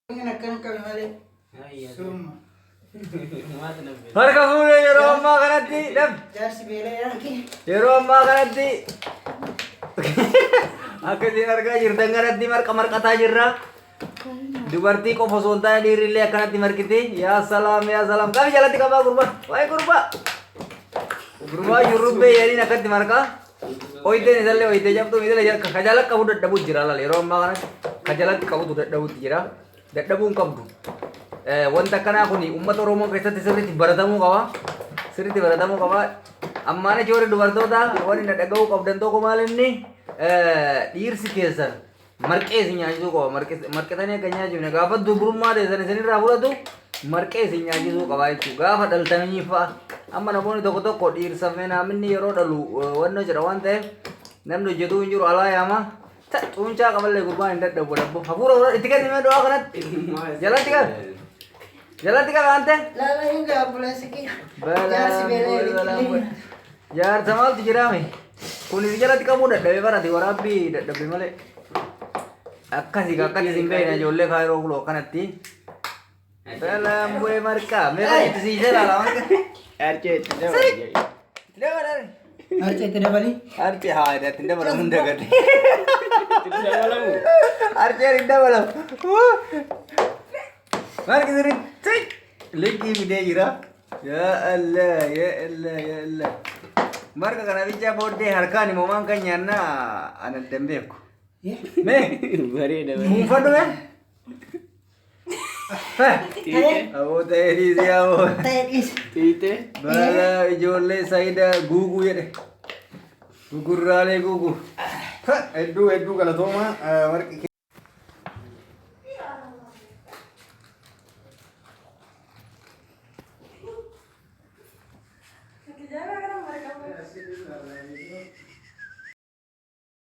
Inni akkana qabe malee. Summa. Harka fuudhee yeroo ammaa kanatti dhab Jaarsi beela'ee kee. Yeroo ammaa kanatti akka isin argaa jirtan kanatti marqa marqataa jirra. Dubartii qofa osoo hin taane dhiirri illee akkanatti marqiti. Yaa salaam, yaa salaam. Qabi, jalatti qabaa gurbaa. Waa'ee gurbaa. Gurbaa shurrubbee jedhaniin akkatti marqaa. Oyideen isallee oyidee jabduu miidhagina jala ka jala qabu dadhabuu jira laal, yeroo ammaa kanatti ka jalatti qabutu dadhabuutti jira. Dadhabuu hin qabdu. Wanta akkanaa kun uummata Oromoo keessatti sirriitti baratamuu qaba. Sirriitti baratamuu qaba. Ammaan achi warri dubartoota wanni na dhaga'uu qabdan tokko maal inni dhiirsi keessan marqee isin nyaachisuu qaba. Marqitanii akka hin nyaachifne gaafa dubrummaa teessan isinirraa fudhatu marqee isin nyaachisuu qaba jechuudha. Gaafa dhaltanii fa'a. Amma namoonni tokko tokko dhiirsa minaaminni yeroo dhalu wannoo jedha waan ta'eef namni hojjetuu hin jiru, alaa yaama. Xuuncaa qaballee gurbaan hin dadhabu dabbo. Hafuura hafuura itti kenni mee du'aa kanatti. Jalatti qabi. Jalatti qabi ante. Laala hin gaa obboleessi kee. Jaarsi beela'ee Balaan bu'e. Jaarsa maaltu jiraame? Kunis jalatti qabuu dadhabe, barate waraabbii dadhabe malee. Akkasi akkasi isin beekna ijoollee kaayiroo kuloo akkanatti. Balaan bu'ee marqaa. Mee itti siisee laala marqa. Harkee itti dabali. Itti dabala. Harcee itti dabali. Harcee haa itti dabalamu hunda gadi. Itti dabalamu. Harceen hin dabalamu. Marqi sirriitti likkii fidee jira. Yaa Allah, yaa Allah, yaa Allah. Marqa kana bichaa booddee harkaan immoo maan kan nyaannaa ana addan beeku. Mee Bareeda bareeda. fuunfadhu mee. Aboo ta'ee dhiisii aboo. Ta'e dhiisi. Xiixee. Balaa ijoollee Saayida guuguu jedhe. Gugurraalee guuguu. Hedduu hedduu galatooma marqi.